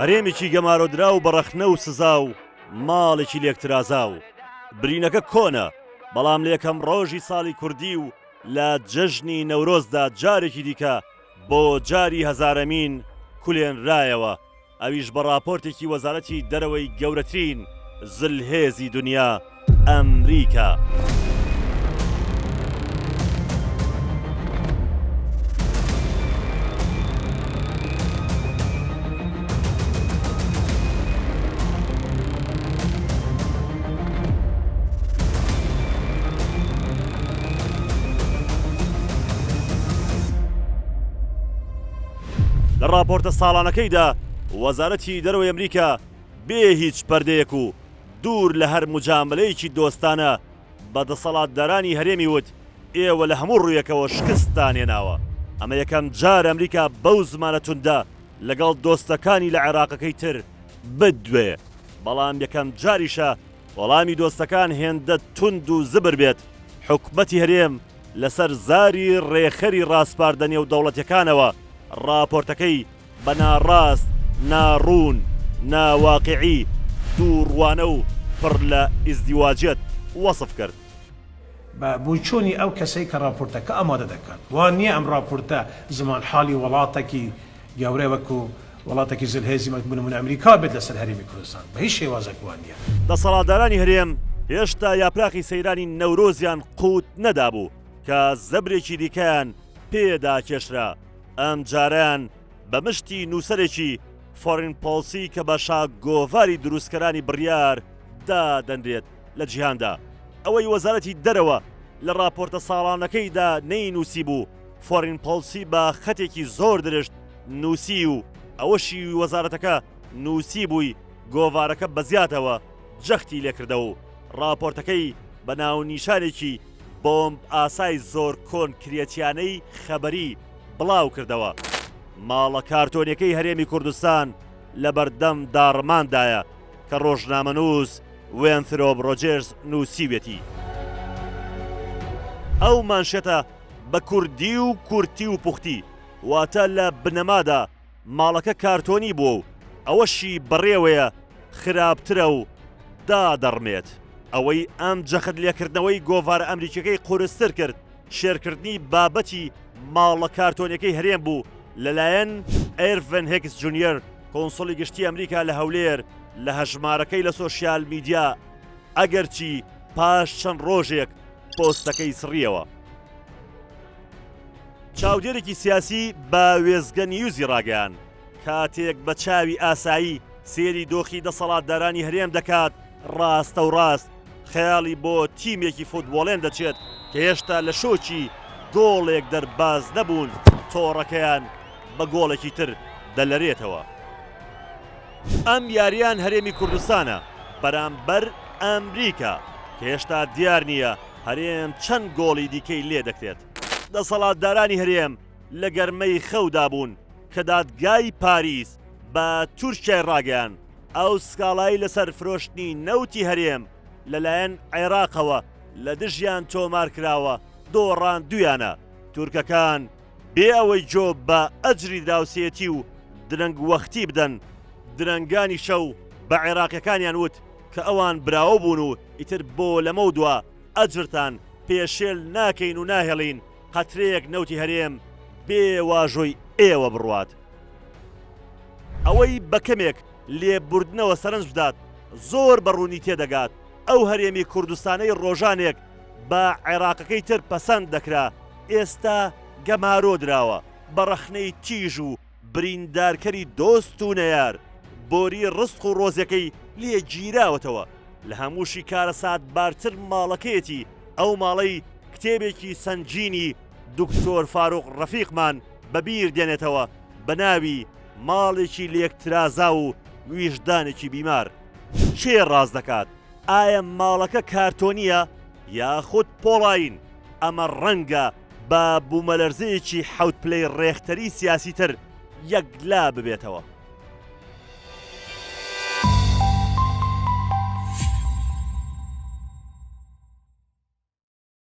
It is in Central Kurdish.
هەرێمێکی گەمارۆدراو بە ڕەخنە و سزا و ماڵێکی لێکترازاو. برینەکە کۆنە، بەڵام لە یەکەم ڕۆژی ساڵی کوردی و لە جەژنی نەورۆزدا جارێکی دیکە بۆ جاری هەزارەمین کولێنرایەوە، ئەویش بە ڕاپۆرتێکی وەزارەتی دەرەوەی گەورەترین زلهێزی دنیا، ئەمریکا. لە ڕاپۆرتە ساڵانەکەیدا وەزارەتی دەرەوەی ئەمریکا بێ هیچ پەردەیەک و دوور لە هەر موجامەلەیەکی دۆستانە بە دەسەڵاتدارانی هەرێمی وت ئێوە لە هەموو ڕوویەکەوە شکستتان هێناوە. ئەمە یەکەم جارە ئەمریکا بەو زمانە توندە لەگەڵ دۆستەکانی لە عێراقەکەی تر بدوێ، بەڵام یەکەم جاریشە وەڵامی دۆستەکان هێندە توند و زبر بێت، حکومەتی هەرێم لەسەر زاری ڕێکخەری ڕاسپاردە نێودەوڵەتیەکانەوە ڕاپۆرتەکەی بە ناڕاست، ناڕوون، ناواقیعی، دووڕوانە و پڕ لە ئیزدیواجیەت وەسف کرد. بە بۆچوونی ئەو کەسەی کە ڕاپۆرتەکە ئامادە دەکات، وا نییە ئەم ڕاپۆرتە زمانحاڵی وڵاتێکی گەورەی وەکو وڵاتێکی زلهێزی وەک بۆ نموونە ئەمریکا بێت لەسەر هەرێمی کوردستان، بە هیچ شێوازێک وا نییە. دەسەڵاتدارانی هەرێم هێشتا یاپراخی سەیرانی نەورۆزیان قووت نەدابوو کە زەبرێکی دیکەیان پێدا کێشرا، ئەمجارەیان بە مشتی نووسەرێکی Foreign Policy کە بە شا گۆڤاری دروستکەرانی بڕیار دادەنرێت لە جیهاندا. ئەوەی وەزارەتی دەرەوە لە ڕاپۆرتە ساڵانەکەیدا نەینووسیبوو، Foreign Policy بە خەتێکی زۆر درشت نووسی و ئەوەشی وەزارەتەکە نووسیبووی گۆڤارەکە بە زیادەوە جەختی لێکردەوە و ڕاپۆرتەکەی بە ناونیشانێکی بۆمب ئاسای زۆر کۆنکرێتیانەی خەبەری بڵاوکردەوە، ماڵە کارتۆنیەکەی هەرێمی کوردستان لەبەردەم داڕماندایە کە ڕۆژنامەنووس وێنثرۆب ڕۆجێرز نووسیویەتی. ئەو مانشێتە بە کوردی و کورتی و پوختی، واتە لە بنەمادا ماڵەکە کارتۆنی بووە و ئەوەشی بەڕێوەیە خراپترە و دادەڕمێت. ئەوەی ئەم جەخت لێکردنەوەی گۆڤارە ئەمریکیەکەی قورستر کرد، شێرکردنی بابەتی ماڵە کارتۆنیەکەی هەرێم بوو لەلایەن ئێرڤن هێکس جونیەر، کونسوڵی گشتی ئەمریکا لە هەولێر لە هەژمارەکەی لە سۆشیال میدیا، ئەگەرچی پاش چەند ڕۆژێک پۆستەکەی سڕیەوە. چاودێرێکی سیاسی بە وێستگە نیوزی ڕاگەیاند، کاتێک بە چاوی ئاسایی سەیری دۆخی دەسەڵاتدارانی هەرێم دەکات، ڕاستەوڕاست خەیاڵی بۆ تیمێکی فوتبۆڵێن دەچێت کە هێشتا لە شۆکی گۆڵێک دەرباز نەبوون، تۆڕەکەیان بە گۆڵێکی تر دەلەرێتەوە. ئەم یارییان هەرێمی کوردستانە بەرامبەر ئەمریکا کە هێشتا دیار نییە هەرێم چەند گۆڵی دیکەی لێدەکرێت. دەسەڵاتدارانی هەرێم لە گەرمەی خەودا بوون کە دادگای پاریس بە تورکیای ڕاگەیاند، ئەو سکاڵای لەسەر فرۆشتنی نەوتی هەرێم لەلایەن عێراقەوە لە دژیان تۆمارکراوە دۆڕاندوویانە، تورکەکان بێ ئەوەی گۆ بە ئەجری دراوسێیەتی و درەنگ وەختی بدەن، درەنگانی شەو بە عێراقیەکانیان وت کە ئەوان براوە بوون و ئیتر بۆ لەمەودوا ئەجرتان پێشێل ناکەین و ناهێڵین قەترەیەک نەوتی هەرێم بێ واژۆی ئێوە بڕوات. ئەوەی بە کەمێک لێبوردنەوە سەرنج بدات زۆر بە ڕوونی تێدەگات ئەو هەرێمی کوردستانەی ڕۆژانێک بە عێراقەکەی تر پەسەند دەکرا ئێستا گەمارۆ دراوە بە ڕەخنەی تیژ و بریندارکەری دۆست و نەیار بۆری ڕزق و ڕۆزیەکەی لێ گیراوەتەوە لە هەمووشی کارەساتبارتر ماڵەکەیەتی ئەو ماڵەی کتێبێکی سەنگینی دکتۆر فاروق ڕەفیقمان بە بیر دێنێتەوە بە ناوی ماڵێکی لێکترازاو و ویژدانێکی بیمار. کێ ڕاست دەکات؟ ئایا ماڵەکە کارتۆنییە یاخود پۆڵایین؟ ئەمە ڕەنگە بە بوومەلەرزەیەکی حەوت پلەی ڕێختەری سیاسی تر یەکلا ببێتەوە.